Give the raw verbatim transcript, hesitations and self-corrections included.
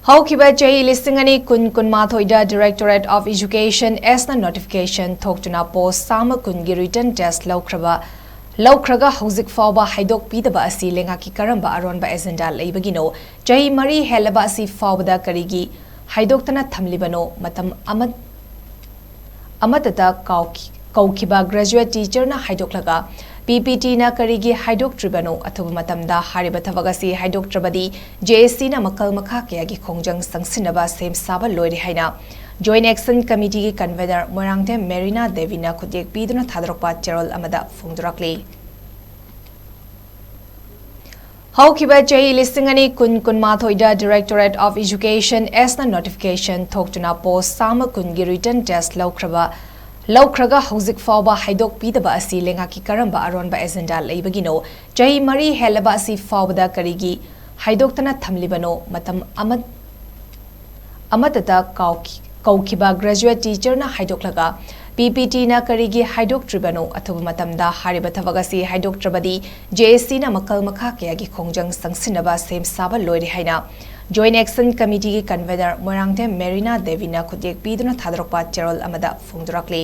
ꯍꯧꯈꯤꯕ ꯆꯍꯤ ꯂꯤꯁꯤꯡ ꯑꯅꯤ ꯀꯨꯟ ꯀꯨꯟꯃꯥꯊꯣꯏꯗ Directorate of Education, ꯑꯦꯁꯅ notification ꯊꯣꯛꯇꯨꯅ post ꯆꯥꯝꯃ ꯀꯨꯟꯒꯤ written test ꯂꯧꯈ꯭ꯔꯕ, ꯂꯧꯈ꯭ꯔꯒ ꯍꯧꯖꯤꯛ ꯐꯥꯎꯕ ꯍꯥꯏꯗꯣꯛꯄꯤꯗꯕ ꯑꯁꯤ ꯂꯩꯉꯥꯛꯀꯤ ꯀꯔꯝꯕ ꯑꯔꯣꯟꯕ agenda ꯂꯩꯕꯒꯤꯅꯣ? ꯆꯍꯤ ꯃꯔꯤ ꯍꯦꯜꯂꯕ ꯑꯁꯤ ꯐꯥꯎꯕꯗ ꯀꯔꯤꯒꯤ ꯍꯥꯏꯗꯣꯛꯇꯅ ꯊꯝꯂꯤꯕꯅꯣ? ꯃꯇꯝ ꯑꯃ-, ꯑꯃꯠꯇꯗ ꯀꯥꯎꯈꯤ-, ꯀꯧꯈꯤꯕ graduate teacherꯅ ꯍꯥꯏꯗꯣꯛꯂꯒ P P Tꯅ ꯀꯔꯤꯒꯤ ꯍꯥꯏꯗꯣꯛꯇ꯭ꯔꯤꯕꯅꯣ? ꯑꯊꯨꯕ ꯃꯇꯝꯗ ꯍꯥꯏꯔꯤꯕ ꯊꯕꯛ ꯑꯁꯤ ꯍꯥꯏꯗꯣꯛꯇ꯭ꯔꯕꯗꯤ JACꯅ ꯃꯈꯜ ꯃꯈꯥ ꯀꯌꯥꯒꯤ ꯈꯣꯡꯖꯪ ꯆꯪꯁꯤꯟꯅꯕ ꯁꯦꯝ ꯁꯥꯕ ꯂꯣꯏꯔꯦ ꯍꯥꯏꯅ Joint Action Committeeꯒꯤ convener ꯃꯣꯏꯔꯥꯡꯊꯦꯝ ꯃꯦꯔꯤꯅꯥ ꯗꯦꯕꯤꯅ ꯈꯨꯠꯌꯦꯛ ꯄꯤꯗꯨꯅ ꯊꯥꯗꯣꯔꯛꯄ ꯆꯦꯔꯣꯜ ꯑꯃꯗ ꯐꯣꯡꯗꯣꯔꯛꯂꯤ꯫ ꯍꯧꯈꯤꯕ ꯆꯍꯤ ꯂꯤꯁꯤꯡ ꯑꯅꯤ ꯀꯨꯟ ꯀꯨꯟꯃꯥꯊꯣꯏꯗ Directorate of Education, ꯑꯦꯁꯅ notification ꯊꯣꯛꯇꯨꯅ post ꯆꯥꯝꯃ ꯀꯨꯟꯒꯤ written test ꯂꯧꯈ꯭ꯔꯕ, ꯂꯧꯈ꯭ꯔꯒ ꯍꯧꯖꯤꯛ ꯐꯥꯎꯕ ꯍꯥꯏꯗꯣꯛꯄꯤꯗꯕ ꯑꯁꯤ ꯂꯩꯉꯥꯛꯀꯤ ꯀꯔꯝꯕ ꯑꯔꯣꯟꯕ agenda ꯂꯩꯕꯒꯤꯅꯣ? ꯆꯍꯤ ꯃꯔꯤ ꯍꯦꯜꯂꯕ ꯑꯁꯤ ꯐꯥꯎꯕꯗ ꯀꯔꯤꯒꯤ ꯍꯥꯏꯗꯣꯛꯇꯅ ꯊꯝꯂꯤꯕꯅꯣ? ꯃꯇꯝ ꯑꯃ-, ꯑꯃꯠꯇꯗ ꯀꯥꯎꯈꯤ-, ꯀꯧꯈꯤꯕ graduate teacherꯅ ꯍꯥꯏꯗꯣꯛꯂꯒ P P Tꯅ ꯀꯔꯤꯒꯤ ꯍꯥꯏꯗꯣꯛꯇ꯭ꯔꯤꯕꯅꯣ? ꯑꯊꯨꯕ ꯃꯇꯝꯗ ꯍꯥꯏꯔꯤꯕ ꯊꯕꯛ ꯑꯁꯤ ꯍꯥꯏꯗꯣꯛꯇ꯭ꯔꯕꯗꯤ JACꯅ ꯃꯈꯜ ꯃꯈꯥ ꯀꯌꯥꯒꯤ ꯈꯣꯡꯖꯪ ꯆꯪꯁꯤꯟꯅꯕ ꯁꯦꯝ ꯁꯥꯕ ꯂꯣꯏꯔꯦ ꯍꯥꯏꯅ Joint Action Committeeꯒꯤ convener ꯃꯣꯏꯔꯥꯡꯊꯦꯝ ꯃꯦꯔꯤꯅꯥ ꯗꯦꯕꯤꯅ ꯈꯨꯠꯌꯦꯛ ꯄꯤꯗꯨꯅ ꯊꯥꯗꯣꯔꯛꯄ ꯆꯦꯔꯣꯜ ꯑꯃꯗ ꯐꯣꯡꯗꯣꯔꯛꯂꯤ꯫